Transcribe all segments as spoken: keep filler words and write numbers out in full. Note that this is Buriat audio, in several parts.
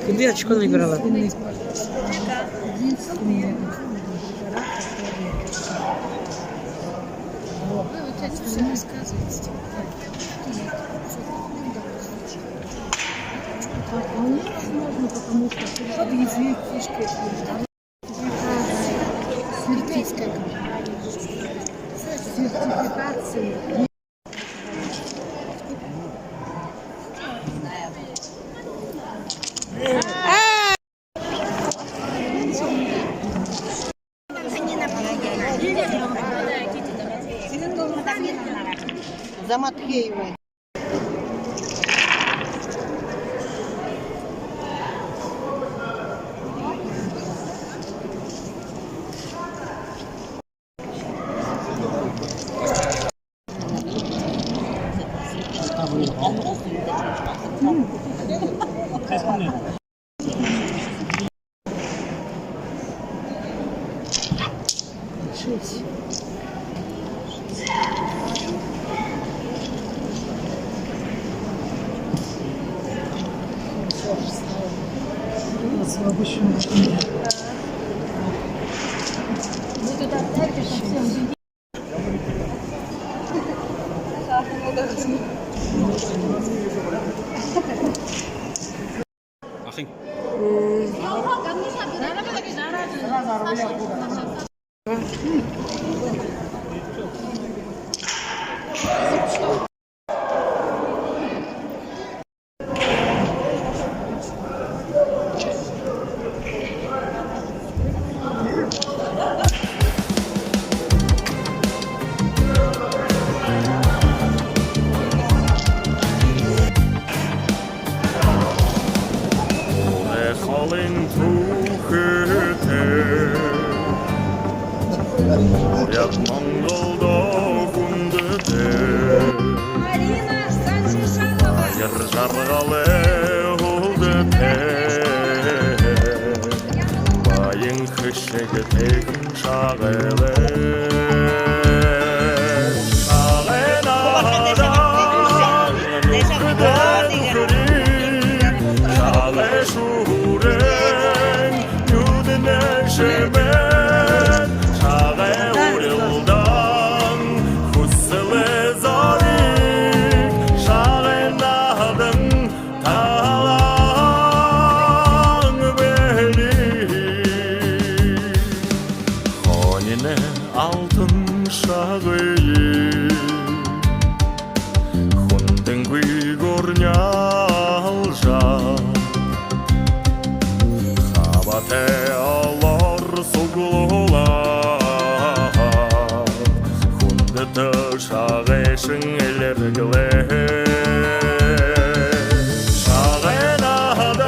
Где очко набирала? За Матхеева. Ахын. Холын түүхэтэй. Буряад-монгол хүндэтэй. Баяр жаргалай хүндэтэй. Баян хэшэгтэйхэн Шагай лэ. Шагай наһан нүхэдэй түхэриг, Шагай шүрээн нюдэнэй шэмээн, Шагай урилдаан хүсэлэй зориг, Шагай наһан талаан бэлиг. Хонинай алтан Шагые хүндэнгүй гүрнялжа, хабаатай олоор суглуулаа. Хүндэтэ Шагайшан элэргэлээ. Шагай наһан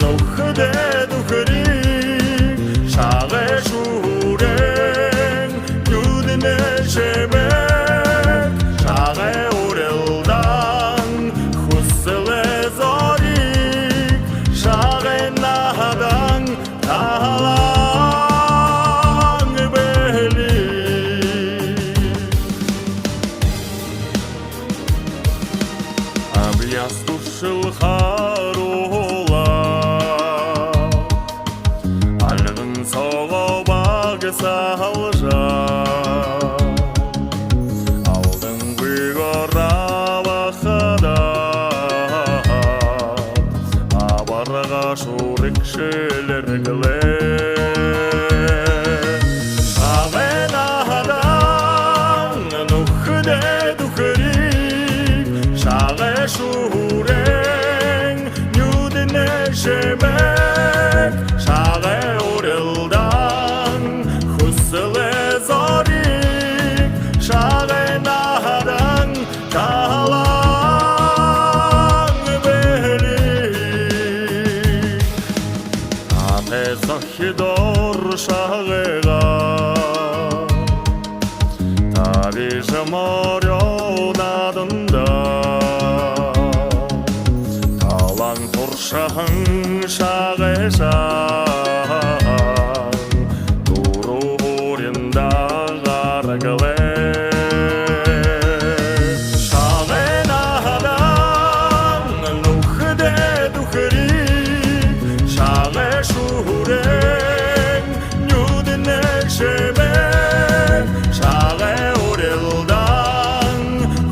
нүхэдэй түхэриг, Шагай шүрээн нюдэнэй шэмээн, Шагай урилдаан хүсэлэй зориг, Шагай наһан талаан бэлиг. Абьяас дүршэл харуулаа. Шүрэг шэлэргэлээ. Шагай наһадан нүхэдэй дүхэриг, шагай шүрэн нюдэнэй шэмэг, шагай урилдаан хүсэлэй зориг, шагай наһадан таһалан бэлиг. Наһатай сохидоор шагайгаа табижа, морёо наадандаа талаан туршаһан шагайшан дүрбэн һууриндаа гараглаа. Шагай наһадан нүхэдэй дүхэриг, шагай шүрэн нюдэнэй шэмэг, шагай урилдаан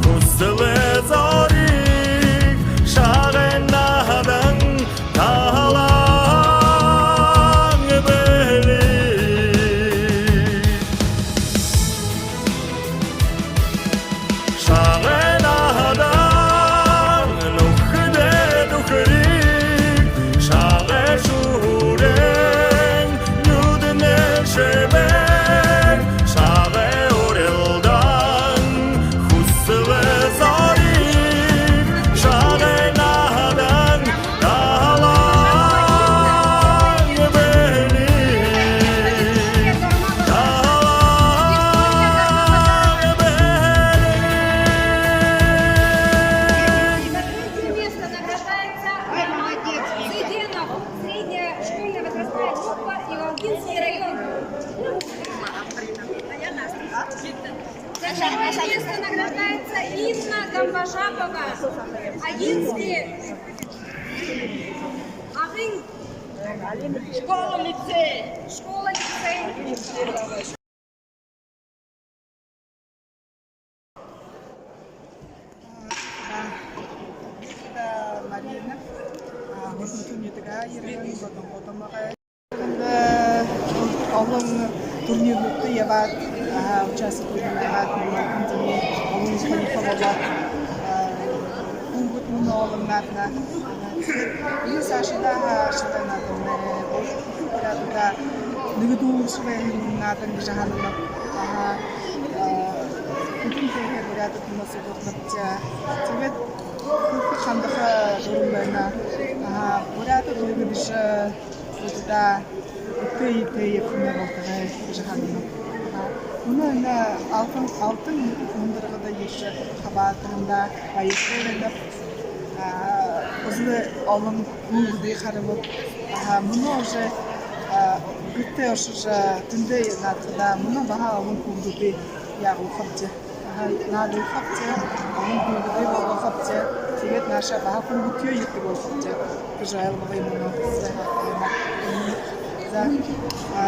хүсэлэй зориг, шагай наһадан таһалан бэлиг. Шагай наһадан нүхэдэй дүхэриг, шагай шүрэн нюдэнэй шэмэг, шагай урилдаан хүсэлэй зориг, шагай наһадан таһалан бэлиг. Таһалан бэлиг. Третье место награждается Роман Цыденов, средняя школьная возрастная группа, Иволгинский район. Второе место награждается Инна Гамбажапова, Агинский, Агын школа-лицей. Школа-лицей. Марина, а, Хурган түмнитгэ ерэн, Бодонгоо домогой. Олон турнирнуудта ябаад, аха, участвовать ябаад, олон хонихо болоод, а, хүүгэд мүнөө олон наадана. Аха, тиигээд энэ саашадаа, аха, шагай нааданай, буряадуудта нэгэдүүлжэ байһан наадан гэжэ һананаб. Аха, а, хүдөө тээһээ буряадууд мүнөө сугларнабди. Тиигээд хүүгэд хандаха дуран байна. Аха, буряадууд нэгэдэжэ, э, Удаа үтэ итэ ехэнэ болтогой гэжэ һананаб. А, мүнөө энэ алтан, алтан мундаргада ерэжэ хабаадахадаа баяртай байнаб. А, үзэлэй олон хүүгэдые харабаб. А, мүнөө уже, а, гэртээ ошожо, тэндээ наадахадаа, мүнөө баһа олон хүүгэдые ябуулхабди. Аха, наадуулхабди, олон хүүгэдые болгохобди. Тиигээд наашаа баһа хүүгэдые ерэдэг болохобди гэжэ ойлгоё мүнөө. За, а,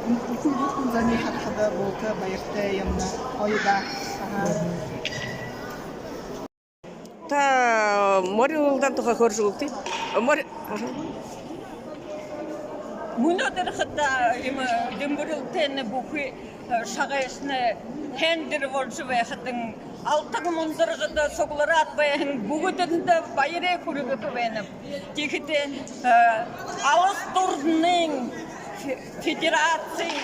үхибүүд зониие харахада болтогой баяртай юм даа. Гоё даа. Аха. Та мори урилдаан тухай хөөрэжэ үгыт. Мори, аха. Мүнөөдэр хадаа иимэ дэмбэрэлтэйнь бүхы, э, шагайшни һайндэр боложо байхадань, алтан мундаргада суглараад байһан бүгэдэндэ баяраа хүргэхэ байнаб. Тиихэдээ, э, Алас Дурданын фе-, федерациин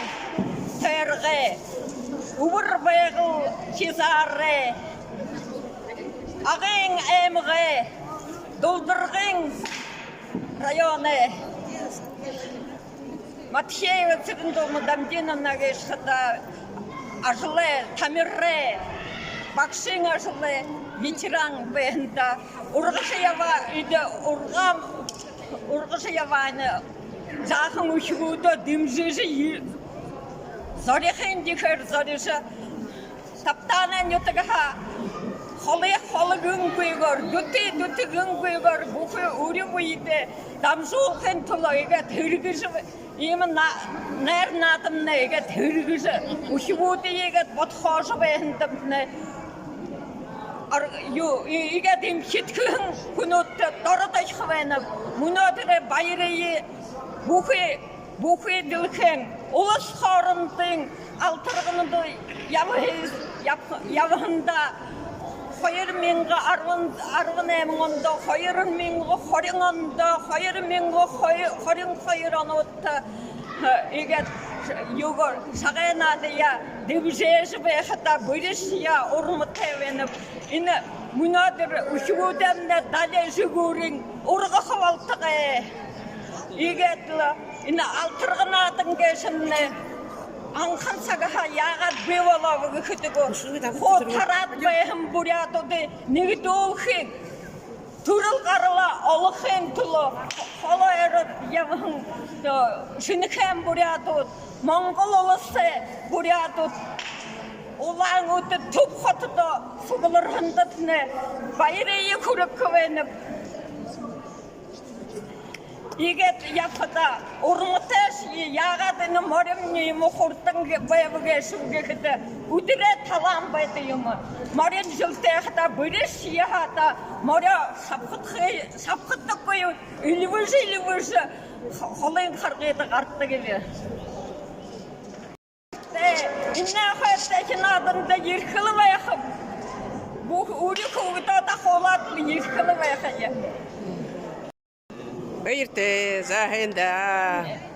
тойрогой, Үбэр Байгал хизаарай, Агын аймагай, Дулдаргын районой Матхеева Цырендулма Дамдиновна гээшэ хадаа ажалай, тамирай, багшын ажалай ветеран байһан даа. Ургажа ябаа үедэ, ургаан, ургажа ябаһаань жаахан үхибүүдээ дэмжэжэ, и-, зорихын ехээр зорижо, Табтаанай нютагһаа холые хологынгүйгөөр, дүтые дүтыгэнгүйгөөр бүхы үри үедээ дамжуулхын түлөө иигээд һэргэжэ, иимэ на-, найр наадамнай иигээд һэргэжэ, үхибүүдые иигээд бодхоожо байһандамнай Юу, иигээд эмхидхэһэн хүнүүдтэ доро дохихо байнаб. Мүнөөдэр баярые бүхы, бүхы дэлхэйн улас хоорондын алтарганада ябаһан, ябаһандаа хоёр мянга арбан, арбан найман ондо, хоёр мянга хорин ондо, хоёр мянга хорин хоёр онуудта, иигээд юугээр, шагай наадаяа дэбжэжэ байхада бэришье урматай байнаб. Энэ мүнөөдэр үхибүүдэмнай дали жэгүүрынь ургаха болтогой. Иигээд лэ энэ алтарга наадан гээшэмнай анхан сагһаа яагаад бии болооб гэхэдэ гү, хуу тараад байһан буряадуудые нэгэдүүлхын, түрэл гарал олохын түлөө холо ороод ябаһан, э, Шэнэхээн буряадууд, Монгол уласай буряадууд Улаан-Үдэ, Түб хотодо сугларһандатнай баярые хүргэхэ байнаб. Иигээд ябахада урматайшье, яагаад энэ моримни иимэ хурдан гэ-, байба гээшэб гэхэдэ, үдэрэй талаан байдаг юм. Морин жэлтэй хадаа бэришье хадаа мориёо шабхадха-, шабхадахагүй, эльбэжэ, эльбэжэ х-, холын харгыда гарадаг юм. Тээ, энэ хойто эхин нааданда ерэхэл байха. Бүхы үри хүүгэдээ дахуулаад ерэхэл байха юм. Баяртай, за, һайн даа.